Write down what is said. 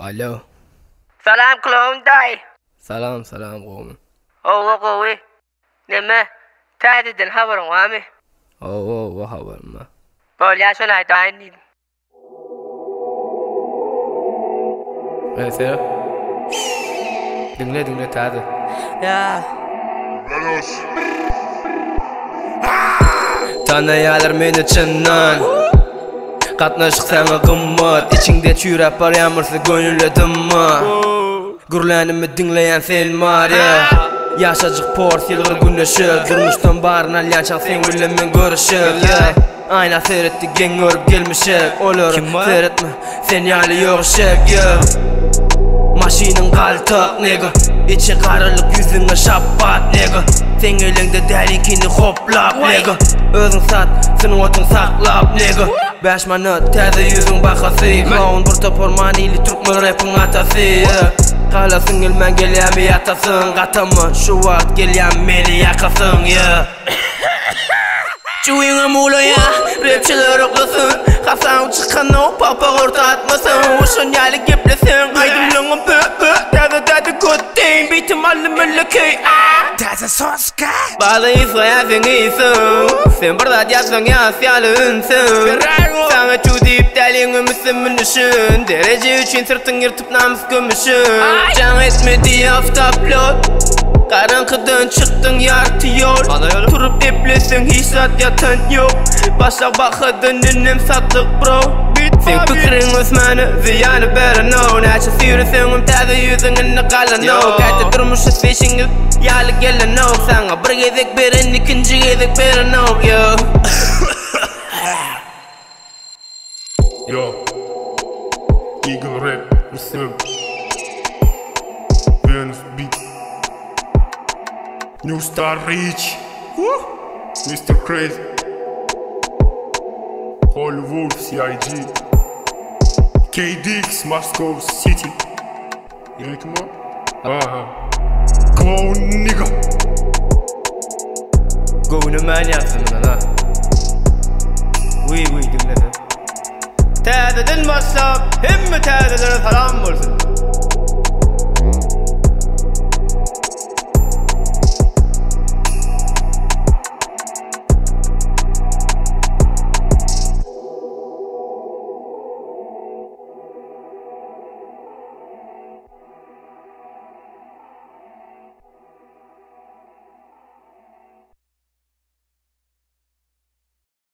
Alo. Salam kloun daýy. Salam salam gowmy. Howwa gowy. Neme, täzeden habaryň barmy? Howwa howwa habarym bar. Bolýa şony aýdaýyn diýdim. Efe. Diňle diňle täze. Ýa. Tanaýarlar meni çyndan. Gatnaşyk saňa gymmat. Içiňde çüýräp barýan bolsa gönüle dymma. Gürlänimi diňleýän sen Mariýa. Ýaşajyk pors ýylgyr güneşe. Durmuşdan baryny alýançaň seň bilen men görüşek. Yeah. Aýna seretdi geň görüp gelmişek Olara seretme sen ýaly ýok eşek yeah. Maşynyň galtak nigga Içi garalyk ýüzüňe şapbat nigga Seň eliňde däliňkini hoplap nigga Özüň sat sungatyň saklap nigga Bäş manat täze ýüzüň bahasy Kloun bir topar manyly türkmen repiň atasy yeah. Galasyň gelmän gelýämi ýatasyň Gatama şu wagt gelýän meni ýakasyň yeah. Jüwiňem ulaýa, repçiler oklasyn Hasaň çykanok, papak orta atmasyn Oşon ýaly gepleseň, aýdymlaňam pö pö Täze täze köt deýin, bitim aldy möllekeý a. Täze soska. Baly ysgaýa seň ysyň Sen bir zat ýazsaň ýas ýaly ünsüň Saňa çüw diýip däliň ümüsi münüşin Dereje üçin syrtyň ýyrtyp Namys gömüşim Jaň etme diýe awtoplot Garaňkydan çykdyň ýarty ýol Turup epleseň hiç zat ýatan ýok Başa bahadan inem satlyk bro Seň pikiriň ösmäne zyýany berenok Näçe süýreseňem täze ýüzüň indi galanok Käte durmuş isleýşiňiz ýaly gelenok Saňa bir gezek beren ikinji gezek berenok yo. Yo Eagle Rap Rüstem Venus Beat New Star Rich Woo! Mr. Crazy Hollywood CIG KDX Moscow City Ýene kim bar? Aha. Clown nigga. Göwnemän ýatsyn mundan ha. Wiý wiý diňlese. Täzeden başlap hemme täzelere salam bolsun.